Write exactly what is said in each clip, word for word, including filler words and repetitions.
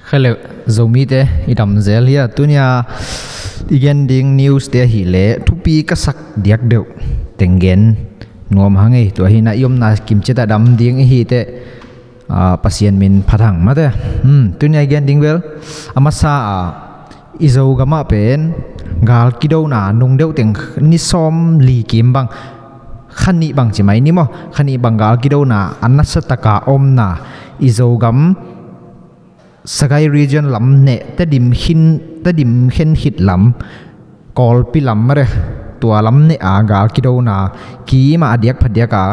Kha leh, Zomite i dam zel hia? Tunia i gen ding news te ahih leh thupi ka sak diak deuh teng gen nuam hang ei. Tua hi na, i omna kim ciat a dam ding i hi teh, ah, Pasian min phat hang mate. Hmm, tunia i gen ding bel a masa ah, i Zogam ah pen gal kidona nung deuh teng ni sawm li kim bang, kha nih bang ci mai ni maw, kha nih bang gal kidona a nasa taka omna i Zogam Sagaing region lam neh, Tedim khin, Tedim khen khit lam, Kawlpi lam mare, tua lam neh a gal kidona kim a diak phadiak a,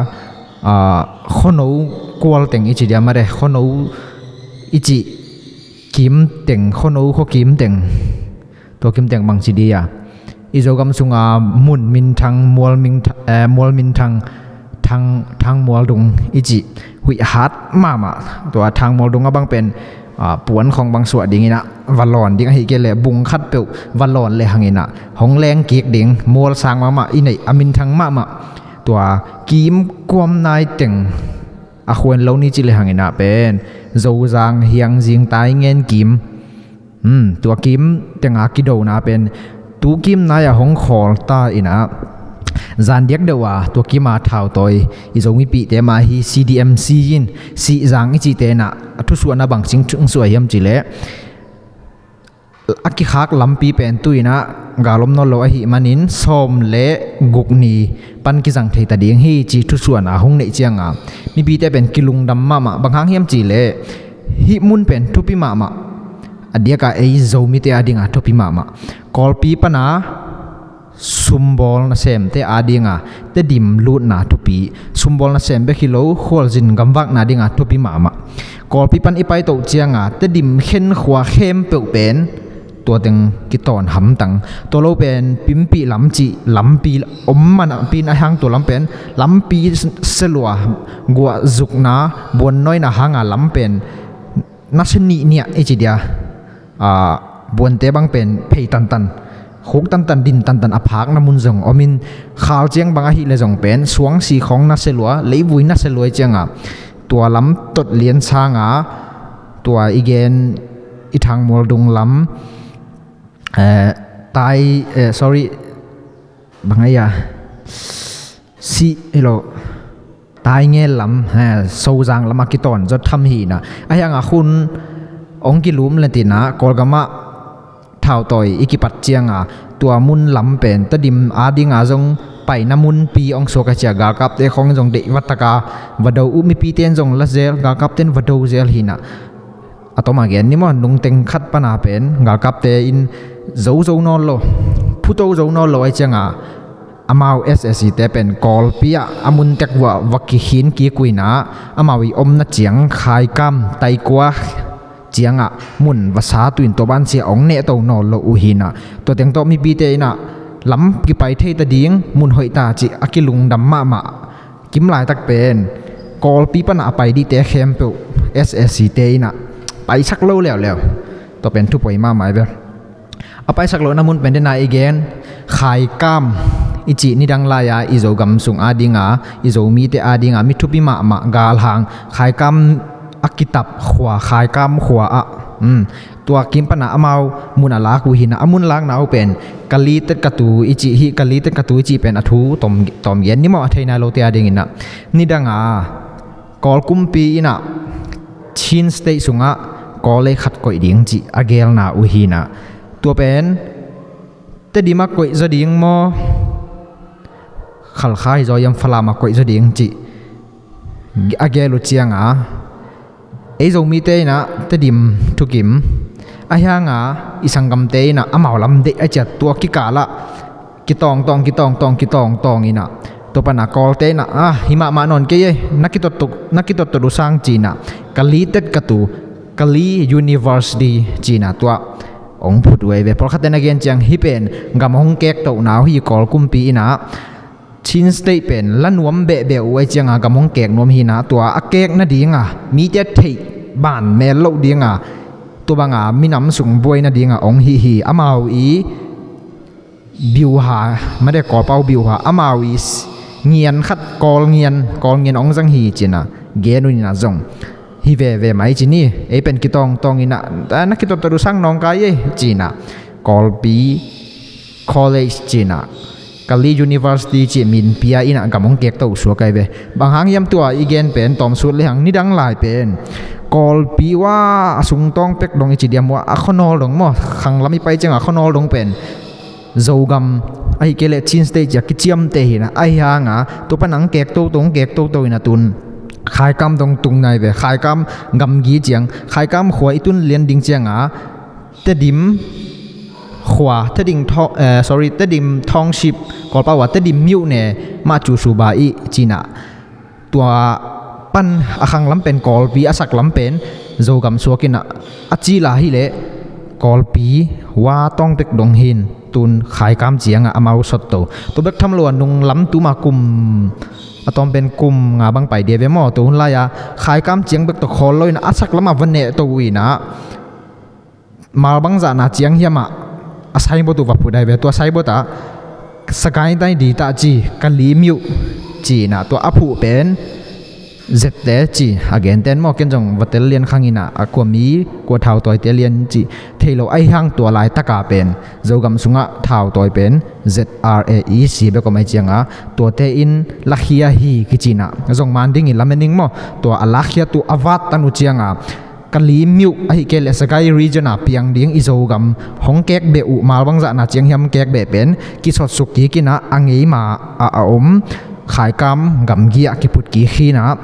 ah, khuano kual teng i ci dia mare, khuano i ci kim teng, khuano khua kim teng, tua kim teng bang ci dia. I Zogam sunga mun minthang, mual mintha-, eh, mual minthang, thang, thang mual dung i ci, huih hat mahmah. Tua thang mual dung a bang pen, ah, puan khawng bang suah dingin ah va lawn ding ahih kei leh bung khat peuh va lawn lehang in ah hong leng kik ding, mual sang mahmah, i neih a minthang mahmah. Tua kim kuam nai teng a khuan lo ni ci lehang in ah pen Zozang, Hiangzing, Taingen kim, hmm, tua kim tenga kidona pen tu kim nai a hong khawl ta in ah, zan diak deuh a tua kim a thautawi i Zomipihte mah hi C D M C in Sihzang i cihte in ah a thusuahna bang ci hong suah hiam ci leh, a kikhak lampi pen tu in ah gal om nawn lo ahih manin sawm le guk ni pan kizang thei ta ding hi ci thusuahna hong neih ciang a, mipite pen kilungdam mahmah. Bang hang hiam ci leh, hih mun pen thupi mahmah. A diak a ei Zomite a ding a thupi mahmah. Kawlpi pan a sumbawl nasemte a ding a Tedim lutna thupi. Sumbawl nasem bek hi lo, khualzin gamvakna ding a thupi mahmah. Kawlpi pan i paito ciang a Tedim khen khua khempeuh pen tua teng kitawn hamtang. Tua lo pen Pimpih lam cih lampi om man a, pin a hang tua lam pen lampi selua, guah zukna, buannawina hang a lam pen nasa nih niah i ci dia, ah, buante bang pen phei tantan, khuk tantan, din tantan a phakna mun zong om in, khal ciang bang ahih leh zong pen suangsi khawng nasa lua, leivui nasa lua i ciang a, tua lam tot lian sang a, tua i gen i thang mual dung lam, eh, tai, eh, sorry, bang ai a, si, hi lo, Taingen lam, eh, Sozang lam a kitawn zaw tham hi in ah. A hiang a khun hong kilum le tin ah, Kawlgam ah thautawi i kipat ciang a, tua mun lam pen Tedim a ding a zong paina munpi hong suak a, cia galkapte khawng zong deih va tak a, va do uh, mipite in zong la zel, galkapte in va do zel hi in ah. A tom a gen ni maw, nungteng khat pan a pen galkapte in zo zo nawn lo, phuto zo nawn lo ahih ciang a, amau S S C te pen Kawlpi ah a mun tek uh ah va kikhin kik uh in ah, amau i omna ciang Khaikam, Taikua ciang ah mun va sa tu in, tua ban sia hong nehto nawn lo uh hi in ah, tua teng tawh mipite in ah lam kipai thei ta ding, mun hoih ta cih a kilungdam mahmah. Kim laitak pen Kawlpi pan a pai dihte khempeuh S S C te in ah paisak lo leuleu. Tua pen thupoi mahmah hi ve. A paisak lohna mun pen dena i gen, Khaikam i cih nidang lai a i Zogam sung a ding a, i Zomite a ding a mi thupi mahmah galhang, Khaikam a kitap khua, Khaikam khua ah, um, tua kim pan a amau mun a lak uh hi in ah, a mun lakna uh pen Kali Tetkatu i cih hi. Kali Tetkatu i cih pen a thu tawm, tawm gen ni maw, a thei nai lote a ding in ah, nidang a Kawl kumpi in ah Chin State sung ah Kawl lei khat koih ding cih a gelna uh hi in ah, tua pen Tedim ah koih zaw ding maw, Khalkha hi zaw hiam, Falam ah koih zaw ding cih a gel uh ciang a, ei Zomite in ah Tedim thukim, a hiang a i sanggamte in ah amau lam deih a ciat, tua kikal ah kitawng tawng, kitawng tawng, kitawng tawng in ah, tua pan a Kawlte in ah, ah, hi mahmah nawn kei e, na kitot tuk, na kitot tuk uh sang ci in ah, Kali Tetkatu, Kali University ci in ah tua hong phut uh ei ve. Pawlkhatte na gen ciang, hih pen gam hong kek tohna uh hi, Kawl kumpi in ah Chin State pen la nuam behbeh uh ahih ciang a gam hong kek nuam hi in ah, tua a kek nading a, mite theih ban mel loh ding a, tua bang a minam sung buai nading a hong hi hi. Amau i biuha, made Kawlpau biuha, amau i s-, ngian khat, Kawl ngian, Kawl ngian hong zang hi ci in ah gen uh in ah zong, hi veve mai ci ni. Ei pen kitawngtawng inah, "Ah, na kitottot uh sang nawngkai ei," ci inah, Kawlpi College ci inah, Kali University ci min pia inah gam hong kekto uh suak ai ve. Bang hang hiam tua i gen pen tawmsut lehang nidang lai pen Kawlpi uh a sungtawng pek dong i ci diam uh a, a khuanawl dong maw, khanglam i pai ciangah a khuanawl dong pen Zogam ahi kei leh Chin State ci a kiciamteh hi inah, ahi hangah tua pan hong kek toto, hong kek toto inah tun Khaikam dong tung nai ve. Khaikam gamgi ciang, Khaikam khua i tun lian ding ciangah Tedim khua, Tedim thaw-, eh, sorry, Tedim Township, Kawlpau a Tedim myone mah cu suba i ci inah, tua pan a khanglam pen Kawlpi, a saklam pen Zogam suak inah, a cila hi leh Kawlpi uh a tawng pek dong hi in, tun Khaikam ciangah amau sotto. Tua bek tham lo a nunglam tuma kum, a tawm pen kum nga bang pai dia ve maw, tua hun lai-a Khaikam ciang bek tawh khawl lo inah a saklam ah va nehto uh inah, Malbangzahna ciang hiamah a saibot uh va phut ai ve. Tua saibot ah Sagaing Taidita ci, Kali myone ci inah, tua a phuh pen Zette ci a genten maw, ken zong va tel lian khang inah, a kua mi, kua thautawite lian ci thei lo, ahi hang tua laitaka pen Zogam sungah thautawi pen Z R A E C bek om ai ciangah, tuate in lakhia hi kici inah, zong man dingin lamen ing maw, tua a lakhiat uh a vattan uh ciangah Kali myone ahi kei leh Sagaing region a piang ding i Zogam hong kekbeh uh, malbangzahna ciang hiam kekbeh pen kisotsuk kik inah, a ngeima ah a om Khaikam gamgi ah kiphut kik hi inah,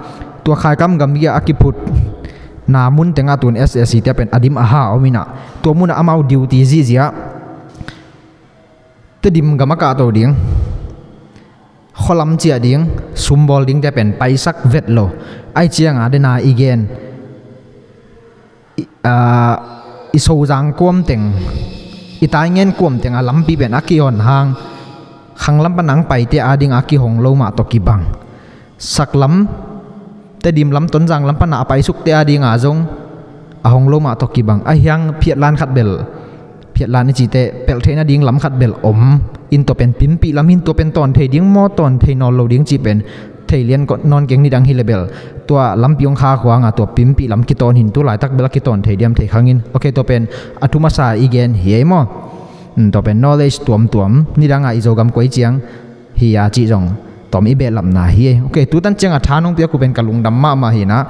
tua Khaikam gamgi ah a kiphutna mun tengah tun S A C te pen a dim a ha om inah, tua munah amau duty zihziah Tedim gam a kahto ding, khualam ciah ding, sumbawl dingte pen paisak vet lo. Ahi ciangah dena i gen, i, aa, i Sozang kuamteng, i Taingen kuamteng a lampi pen a kion hang, khanglam pan ang paite ading a kihong lo mah tawh kibang. Saklam, Tedim lam, Tonzang lam pana a paisukte adinga zong a hong lo mah tawh kibang. Ahi hang phiatlan khat bel, phiatlan i cite pelh theih nading lam khat bel om in, tua pen pimpih lam hi in, tua pen tawn thei ding maw, tawn thei nawn lo ding cih pen thei lian nawn keng, nidang hi leh bel tua lampi hong khak huanga tua pimpih lam kitawn hi in, tu laitak bel a kitawn thei diam, thei khang in. Ok, tua pen a thu masa i gen hi ei maw. Hmm, tua pen knowledge tuamtuam, nidanga i Zogam koi ciang hi a cih zong tawm i behlapna hi. Ok, tutan cianga tha nong piak uh pen ka lungdam mahmah hi inah,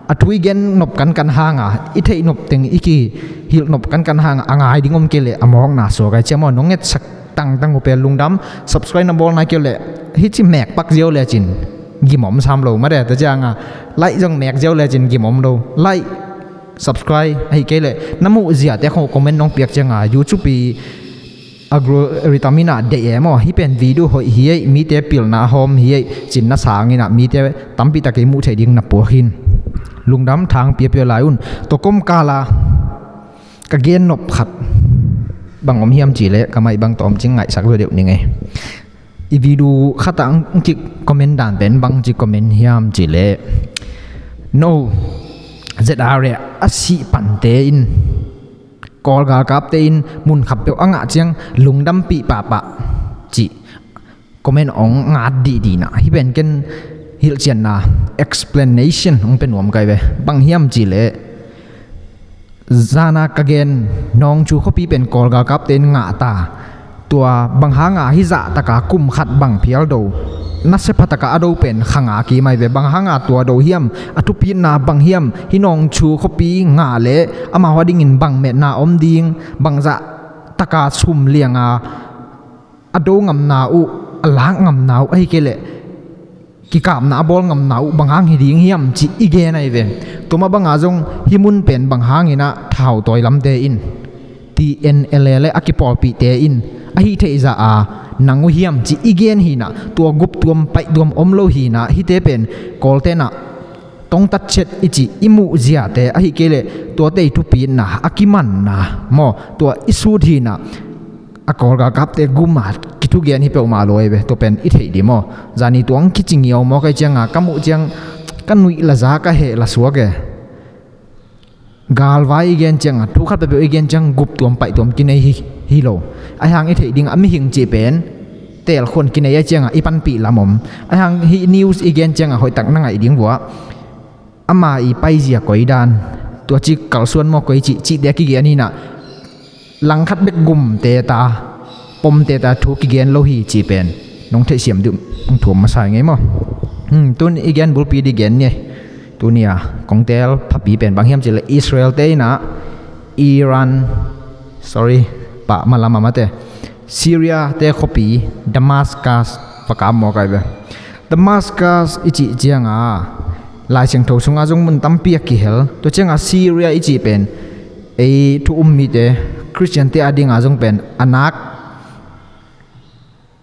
a thu i gen nop kankan hanga, i theih nop teng i kihilh nop kankan hanga a ngai ding om kei leh a mawkna suak ai ciang maw, nong ngetsak tangtang uh pen lungdam. Subscribe na bawl nai kei uh leh, hih ci mek pak ziau lecin gim om sam lo mah de, tua cianga like zong mek ziau lecin gim om lo. Like, subscribe ahi kei leh na muh ziate khong comment nong piak cianga, YouTube i algorithm inah deih e maw, hih pen video hoih hi ei, mite pilna a hawm hi ei, cin na sang inah mite tampitak i muh theih ding na puak hi in. Lungdam, thang piapia lai un. Tua komkala ka gen nop khat bang om hiam cih leh, ka maih bang tawm cing ngaihsak zaw deuh ning ei. I video khatah ang kik comment dan pen bang ci comment hiam cih leh, no, Z R A a sih pante in, Kawl galkapte in mun khat peuh a ngah ciang lungdampih pahpah cih comment hong ngat dihdih inah, hih pen ken hilhcianna, explanation hong pia nuam kai ve. Bang hiam cih leh, zana ka gen Nawngchu khuapi pen Kawl galkapte in ngah ta. Tua bang hanga hih zahtaka kum khat bang phial do, nasia phataka a do pen khanga kim ai ve. Bang hanga tua do hiam, a thupitna bang hiam, hih Nawngchu khuapi ngah leh amau adingin bang metna om ding, bang zahtaka sum lianga a do ngamna uh, a lak ngamna uh, ahi kei leh kikapna a bawl ngamna uh bang hang hi ding hiam cih i gen ai ve. Tua mah banga zong hih mun pen bang hang inah thautawi lamte in, T N L A le a kipawlpihte in a hih theih zah a nang uh hiam cih i gen hi inah, tua guptuam paihtuam om lo hi inah, hihte pen Kawlte inah tongtat ciat i cih i muh ziate, ahi kei leh tuate i thupitna, a kimanna maw, tua i sut hi inah, a Kawl galkapte guma kithugen hi peuhmah lo ai ve. Tua pen i theih dih maw. Zani tuang kici ngiau maw, kai cianga ka muh ciang ka nuih la za, ka heh la suak e. Galvai i gen cianga, thu khat peuhpeuh i gen ciang guptuam paihtuam kinei hi, hi lo. Ahi hang i theih ding a mihing cih pen teelkhuan kinei ai cianga i panpih lam om. Ahi hang hih news i gen cianga hoihtak na ngaih ding vua. ama i paizia koi dan, tua ci kalsuan maw koi ci, cihte a kigen hi inah, langkhat bek gumte ta, pomte ta thu kigen lo hi cih pen nong theihsiam dih, hong thuam masa hi ngei maw. Hmm, tun i gen bulpi dih gen ni. Tuni a kong teel phapi pen bang hiam cih leh Israel te inah Iran, sorry, pah malam a mate, Syria te khuapi Damascus va kap mawk ai ve. Damascus i cih cianga Lai Siangtho sunga zong mun tampi a kihel. Tua cianga Syria i cih pen ei thu um mite, Khristiante a dinga zong pen a nak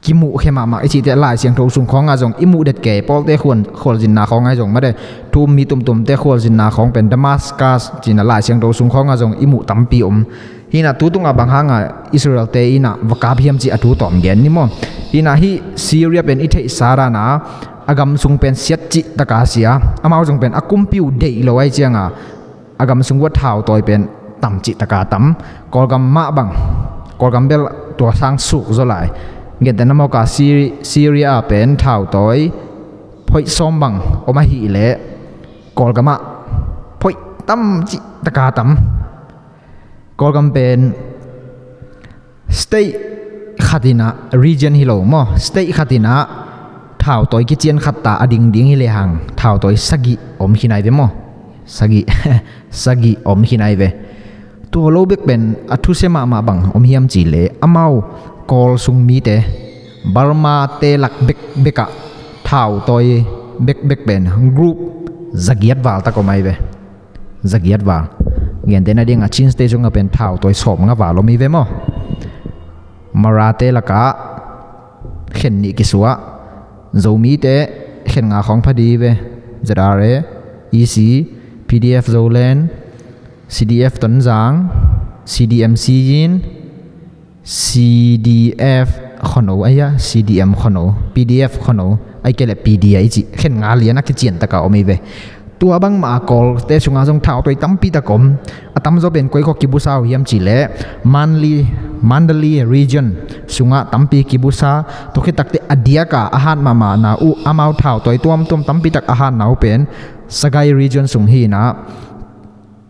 kimuh khia mahmah i cihte Lai Siangtho sung khawnga zong i muh det kei, Paul te khuan, khualzinna khawnga zong mate, thu um mi tumtumte khualzinna khawng pen Damascus cihna Lai Siangtho sung khawnga zong i muh tampi om. Hi inah tu tungah bang hanga Israel te inah va kap hiam cih a thu tawm gen ni maw. Hi inah hih Syria pen i theihsa dana a gam sung pen siat cih taka sia, amau zong pen a kumpi uh deih lo ai cianga a gam sung uh a thautawi pen tam cih taka tam. Kawlgam mah bang, Kawlgam bel tua sang suk zaw lai. Gentehna mawka Syri-, Syria ah pen thautawi phoih sawm bang om ahih leh Kawlgam ah phoih tam cih taka tam. Kawlgam pen state khat inah, region hi lo maw, state khat inah thautawi kician khat ta a dingding hi lehang thautawi sagih om khin ai ve maw. Sagih, sagih om khin ai ve. Tua lo bek pen a thusia mahmah bang om hiam cih leh amau Kawl sung mite, Burma te lak bekbekah thautawi bekbek pen group zagiat val tak om ai ve. Zagiat val. Gentehna dinga Chin State sungah pen thautawi sawm nga val om hi ve maw. Mara te lakah khen nih kisuah. Zomi te khen nga khawng pha dih hi ve. Z R A, E C, P D F Zoland, C D F Tonzang, C D M Siyin, C D F Khuano, aia, C D M Khuano, P D F Khuano, ai kei le P D I ci, khen nga lian a kician taka om hi ve. Tua bangmah a Kawlte sunga zong thautawi tampi tak om. A tamzaw pen koi khua kibusa uh hiam cih leh Mandalay, Mandalay region sungah tampi kibusa, tua khit takte a diaka a hat mahmahna uh, amau thautawi tuamtuam tampi tak a hatna uh pen Sagaing region sung hi inah,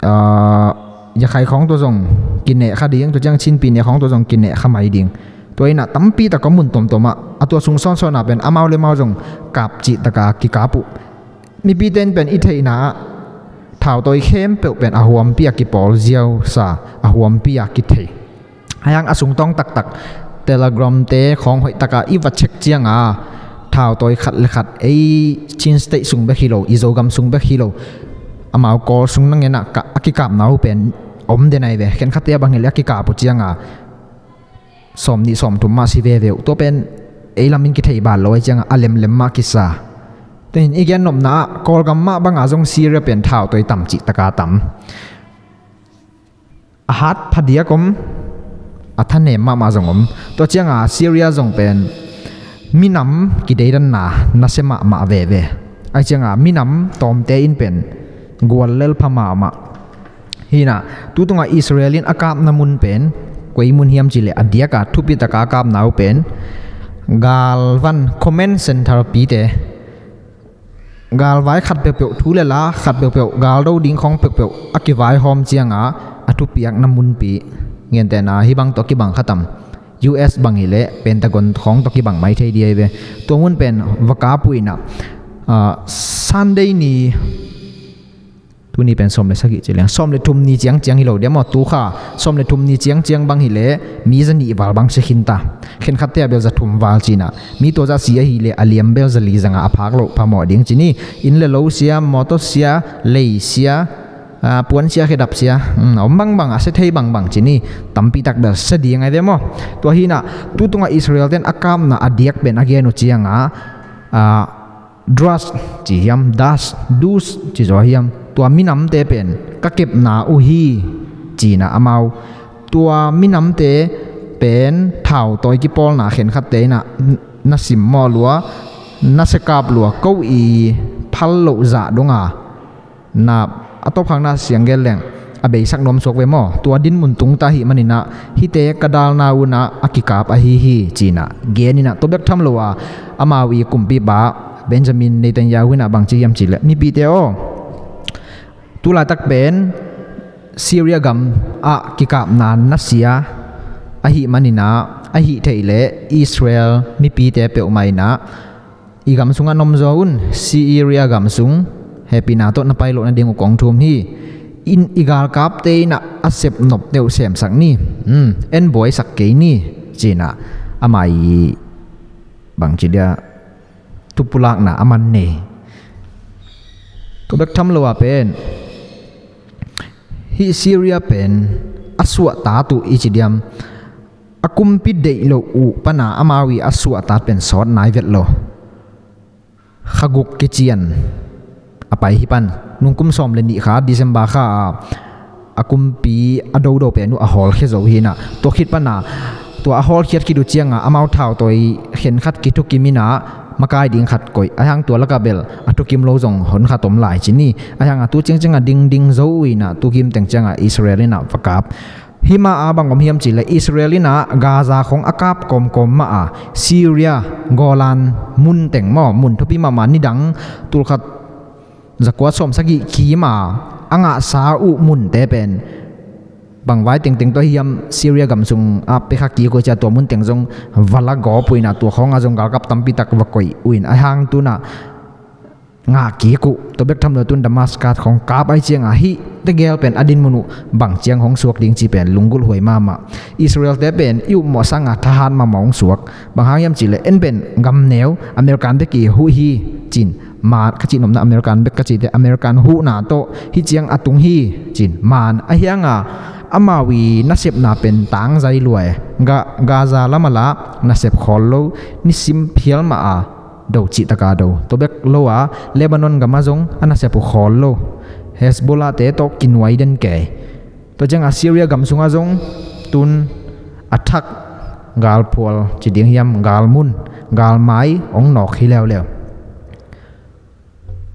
aa, Yakhai khawng tawh zong kineh kha ding, tua ciang Chinpi ne khawng tawh zong kineh kha mai ding. Tua inah tampi tak a mun tuamtuam ah, a tua sung sawnsawnah pen amau le amau zong kap cih taka kikap uh. Mipite in pen i theihna ah thautawi khempeuh pen a huampi a kipawl ziausa, a huampi a kithei. Ahi hang a sungtawng taktak Telegram te khawng hoih taka i va check cianga thautawi khat le khat ei Chin State sung bek hi lo, i Zogam sung bek hi lo, amau Kawl sung nangenah ka, a kikapna uh pen om den ai ve. Khenkhatte a bang hileh a kikap uh cianga sawm nih sawm thum mah si veve uh. Tua pen ei lamin kithei bal lo ai cianga a lemlem mah kisa. Tuin i gen nopna ah Kawlgam mah banga zong Syria pen thautawi tam cih taka tam. A hat phadiak om, a thanem mahmah zong om. Tua cianga Syria zong pen minam kideidanna nasia mahmah veve. Ai cianga minam tawmte in pen guallel pha mahmah. Hi inah, tu tungah Israel in a kapna mun pen koi mun hiam cih leh a diaka thupi taka a kapna uh pen galvan command center pite, galvai khat peuhpeuh, thu le la khat peuhpeuh, galdo ding khawng peuhpeuh a kivaihawm cianga a thupiakna munpi. Gentehna hih bang tawh kibang khatam, U S bang hileh Pentagon khawng tawh kibang mai thei dih ai ve. Tua mun pen va kap uh inah, ah, Sunday ni, tuni pen sawm le sagih ci leng, sawm le thum ni ciangciang hi lo dia maw, tu kha sawm le thum ni ciangciang bang hileh mi za nih val bang sia khinta. Khenkhatte a bel za thum val cinah, mi tua za si ahileh a liam bel za li zanga a phak loh phamawh ding ci ni. Inn le lo sia, motor sia, lei sia, aa, puan sia, khedap sia, um, a om bangbang, a sia thei bangbang ci ni. Tampi tak bel sia ding ai ve maw. Tua hi inah tu tungah Israel ten a kapna a diak pen a gen uh cianga, aa, Druze ci hiam, Das, Dus ci zaw hiam, tua minamte pen ka kepna uh hi cinah amau. Tua minamte pen thautawi kipawlna khenkhatte inah na simmawh lua, na siakap lua, ko i phal loh zah donga na a tawpkhakna siang gel leng a beisak nuam suak ve maw. Tua dinmun tungta ahih maninah hihte ka dalna unah a kikap ahi hi cinah gen inah, tua bek tham lo a amau i kumpipa Benjamin Netanyahu inah bang ci hiam cih leh, mipite aw, Tulaitak pen Syria gam ah kikapna nasia ahih maninah, ahih theih leh Israel mipite peuhmah inah i gam sungah nomzaw un, Syria gam sung hehpihna tawh na pai loh nading uh kong thum hi. In i galkapte inah a sep nop deuh semsak ni. Hmm, en buaisak kei ni. Cinah ama i bangci dia tupulakna a man nei. Tua bek tham lo ah pen hih Syria pen a suahtat uh i ci diam, a kumpi deih loh uh pana amau i a suahtat pen sawt nai vet lo. Kha guk kician a pai hi pan, nungkum sawm le nih kha December kha ah a kumpi a dodo pen uh a hawlkhia zo hi inah, tua khit pana tua a hawlkhiat khit uh ciangah amau thautawi khenkhat kithukim inah makai ding khat koih, ahiang tua lakah bel a thukim lo zong hon khat om lai ci ni. Ahiangah tu ciangciangah dingding zo uh inah tukim teng ciangah Israel inah va kap. Hima a bang om hiam cihleh Israel inah Gaza khong a kap kawmkawm mah a Syria Golan mun teng maw, mun thupi mahmah nidang tulkhat zakua sawm sagih kim a a ngahsa uh munte pen bang vai tengteng tua hiam Syria gam sung a pekha kik uh cia tua mun teng zong va la gawp uh inah tua khawngah zong galkap tampitak va koih uh in, ahiang tunah ngah kik uh. Tua bek tham lo tun Damascus khong kap ai ciangah hih tegel pen a dinmun uh bang ciang hong suak ding ci pen lunggulh huai mahmah. Israel te pen i upmawh sangah thahat mahmah hong suak. Bang hang hiam cihleh en pen gam neu, American bek i huh hi cin, man ka cih nopna American bek ka cihte American huhna tawh hih ciang a tung hi cin, man ahiangah amau i nasepna pen tangzai luai. Ga, Gaza lamah lah nasep khawl lo, nisim phial mah a do cih taka do. Tua bek lo a Lebanon gamah zong a nasep uh khawl lo. Hezbollah te tawh kinuai den kei. Tua ciangah Syria gam sungah zong tun a thak galphual ci ding hiam, galmun, galmai hong nawk hi leuleu.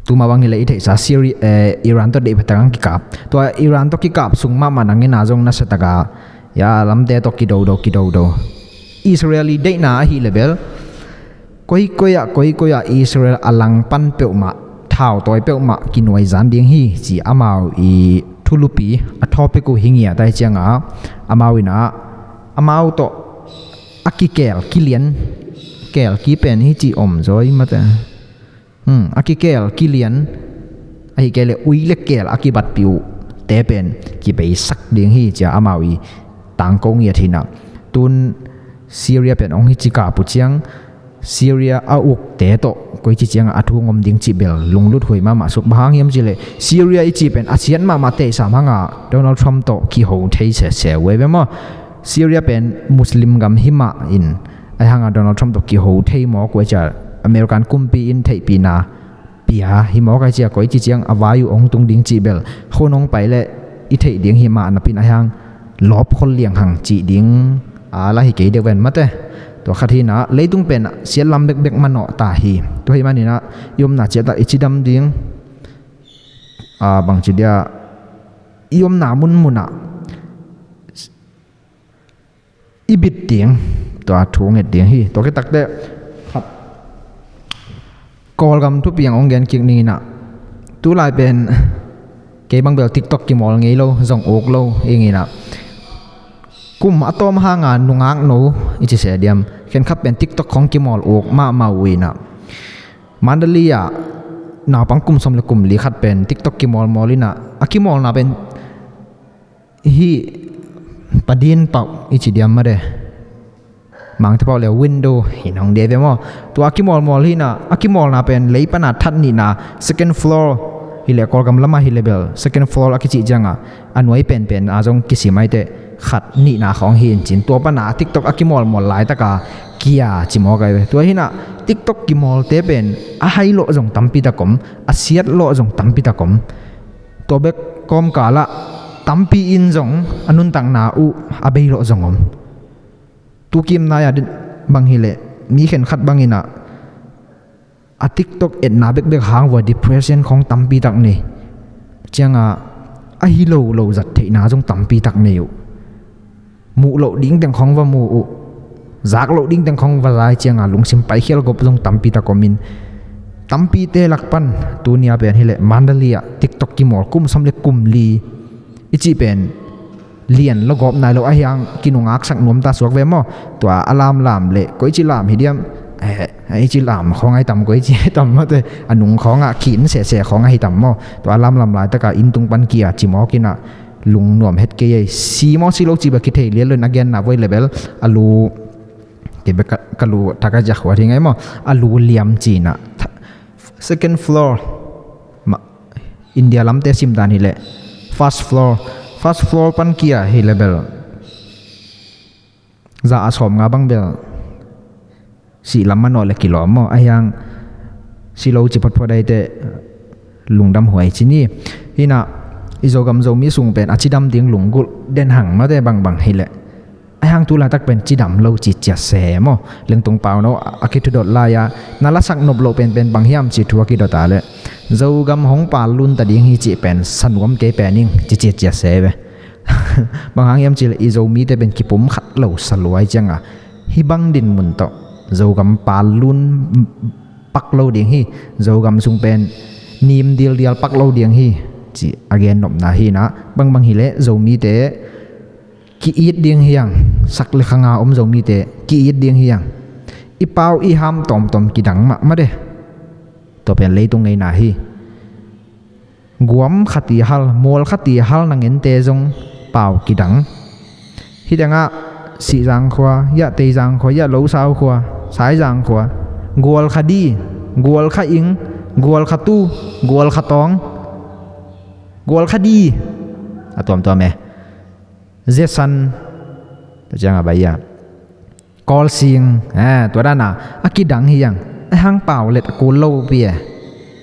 Tuma bang hileh i theihsa Syria, eh, Iran tawh deih phetak ang kikap. Tua Iran tawh kikap sung mahmah nangina zong nasiataka ya lamte tawh kidodo kidodo. Israel i deihna ahi lebel koikoi ah koikoi ah Israel a langpan peuhmah, thautawi peuhmah kinuai zan ding hi ci amau i thulupi a thawpik uh hi ngiat ai ciangah amau inah amau tawh a kikel kilian, kel kipen hi ci om zaw i mate. Hmm, a kikel kilian ahi kei le ui le kel a kibatpih uh te pen kibeisak ding hi cia amau i tangko ngiat hinah. Tun Syria pen hong hi ci kap uh ciang Syria a ukte tawh koici ciangah a thu ngom ding cih bel lunglut huai mahmah suk. Bang hang hiam cihleh Syria i cih pen a siat mahmah teisam hangah Donald Trump tawh kiho thei sese uh ei ve maw? Syria pen Muslim gam hi mah in ahi hangah Donald Trump tawh kiho thei mawk uh ei cia American kumpi in theihpihna pia hi mawk ai cia koici ciang a vai uh hong tung ding cih bel hun hong pai leh i theih ding hi mah napin ahi hang lawp khol liang hang cih ding a la hi kei deuh ven mate. Tua khat hinah leitung pen siat lam bekbek manawh ta hi. Tua hi maninah i omna ciatah i cidam ding a bangci dia i omna munmunah i bit ding, tua thu nget ding hi. Tua kitakte khat Kawlgam thupiang hong gen kik ninginah tulai pen kei bang bel TikTok kimawl ngei lo, zong uk lo inginah kum a tawm hanga nungak no i ci se diam, khenkhat pen TikTok khong kimawl uk mahmah uh inah Mandalay ah naupang kum sawm le kum li khat pen TikTok kimawlmawl inah a kimawlna pen hih padin pauh i ci diam made, mangte pauh le window hi nong dia ve maw? Tua a kimawlmawl hinah a kimawlna pen lei pana that nihna second floor hileh Kawlgam lamah hi le bel second floor a kicih ciangah a nuai penpen a zong kisim aite khat nihna khawng hi in cin tua pana TikTok a kimawlmawl laitaka kia ci mawk ai ve. Tua hinah TikTok kimawlte pen a hai lawh zong tampitak om, a siat lawh zong tampitak om. Tua bek kawmkalah tampi in zong a nuntakna uh a bei lawh zong om. Tukim nai-a bang hileh mi khenkhat banginah a TikTok etna bekbek hang vua depression khong tampitak nei. Ciangah a hi lo lo zat theihna zong tampitak nei uh. Muh loh ding teng khong va muh uh, zak loh ding teng khong va zai cianga lungsim paikhial gop zong tampitak om in Tampite lak pan tunia pen hileh Mandalay ah TikTok kimawl kum sawm le kum li i cih pen lian lo gawp nai lo ahi hang kinungaksak nuam ta suak ve maw. Tua a lamlam le koi ci lam hi diam, eh, i ci lam khawng ahi tam, koi ci ahi tam mawte, a nung khawngah khin sehseh khawng ahi tam maw. Tua a lamlam laitaka inn tung pan kia cimawk inah lungnuam het kei ei. Si maw si lo ci bek kithei lian lo in a genna voi le bel a lu kei bek ka, ka lu thak a ziak huat hi ngai maw. A lu liam cinah second floor, India lamte simdan hileh first floor, first floor pan kia hi le bel za a sawm nga bang bel sih lam manawh le kilawm maw. Ahi hang si lo ci photphot ahi teh lungdam huai ci ni. Hinah i Zogam Zomi sung pen a cidam ding lunggulh den hang mawte bangbang hileh ahi hang tu laitak pen cidam lo ci ciat se maw. Lengtung Pauno a kithudot lai-a na lasak nop loh penpen bang hiam ci thu a kidota leh Zogam hong pal lunta ding hi cih pen sanuam kei pen ing ci ciat ciat se ve. Bang hang hiam cileh i Zomite pen kipum khat lo saluai cianga hih bang dinmun tawh Zogam pal lun pak lo ding hi. Zogam sung pen nim dildial pak lo ding hi ci a gen nopna hinah bangbang hileh Zomite ki-it ding hiang, sak le khanga om Zomite ki-it ding hiang. I pau i ham tawmtawm kidang mahmah de. Tua pen leitung ngeina hi. Guam khati hal, mual khati hal na ngente zong pau kidang. Hidangah Sihzang khua, yah Teizang khua, yah Losau khua, Saizang khua, gual kha di, gual kha ing, gual kha tu, gual kha tawng, gual kha di. A tuamtuam e. Zesan, tua cianga bai ia. Kawlsing, eh, tua dana a kidang hiang. A hang pau let a kul lo pi e.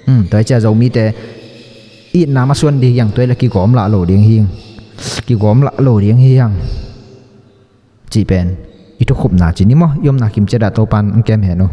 Hmm, tua cia Zomite itna masuan ding hiang, tua le kigawm lah lo ding hiang. Kigawm lah lo ding hiang. Ci pen i thukhupna ci ni maw, i omna kimcia dah Topan ang kem hen uh.